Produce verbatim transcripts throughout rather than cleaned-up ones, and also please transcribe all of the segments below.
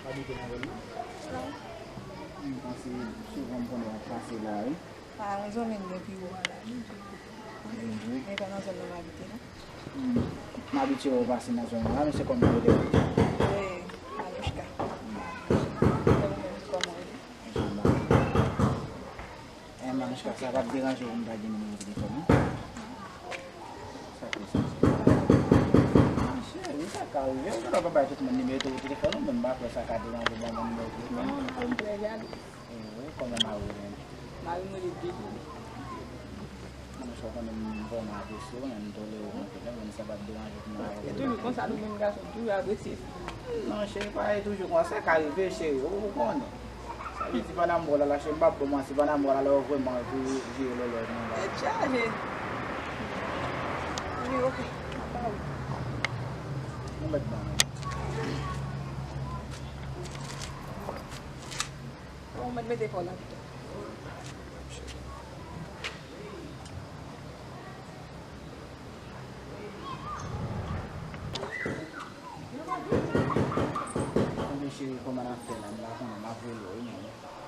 Abite nan zòn nan? M panse souvan m konnen w ap pase la, wi. A, yon zanmi m depi ou a la, wi. Wi. Men pa nan zòn nan m abite, non. Hmm. M abitye wè w pase nan zòn nan la, men se kòman w rele? Wi, Manouchka. Manouchka. E ou menm, kòman w rele? Ansanm avè w. Eh, Manouchka, sa p ap deranje w pou m ta gen nimewo telefòn ou? Sa k fè sa? Ah, cheri, sa ka rive. Ou genlè pa bay tout moun nimewo telefòn ou, men m pa kwè sa ka deranje w ban mwen nimewo telefòn ou. Non, non, m trè jalou. Eh, wi, kòman mari w menm? Mari m rele Bibi. Mwen sa konnen m vrèman apresye w, men m tolere w anpil, men sa p ap deranje w pou mwen. Se toujou konsa, nou menm gason, toujou apresye. Non, cheri, pa e toujou konsa, sa ka rive, cheri, ou, ou konnen. Sa vle di pandan m wè w la, la, cheri, m p ap ba w manti, pandan m wè w la, la, ou vrèman vire, vire lòlò nan la. Tèt chaje. Wi, ok, m ap ba ou. Ou mèt ban mwen. Bon, ou mèt mete kò w la pito. Ebyen, cheri, kòman n ap fè la? M pa konnen, m ap rele w, wi, mwen.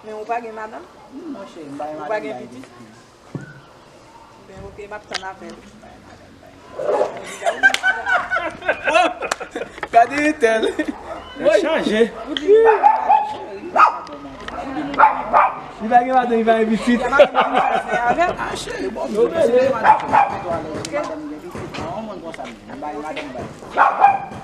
Men ou pa gen madanm? Non, cheri, m pa gen madanm, m pa gen pitit. Ben, ok, m ap tann apèl ou. Gade entèl. Tèt chaje. Li pa gen madanm, li pa gen pitit. Ah, cheri, bon, mwen se madanm, madanm gen pitit. Non, mwen konsa, m pa gen madanm, m pa gen pitit.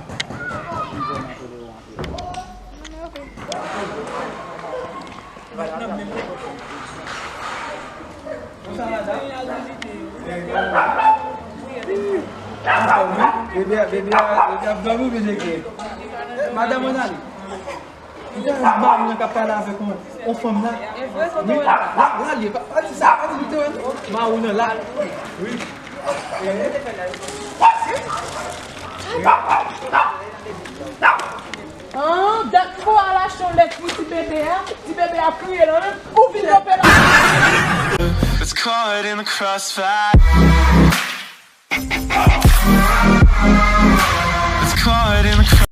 Bebe, bebe, bebe ap dòmi oubyen li gen? Madanm mwen ale. Ou te wè mari w k ap pale avèk yon, yon fanm la? Wi, la, la l ye. Pa, pa di sa, pa di nou te wè. Mari w nan la. Wi. An, dat m pral achte yon lèt pou ti bebe a, ti bebe a ap kriye la menm, ou vin kanpe la. It's caught in the crossfire.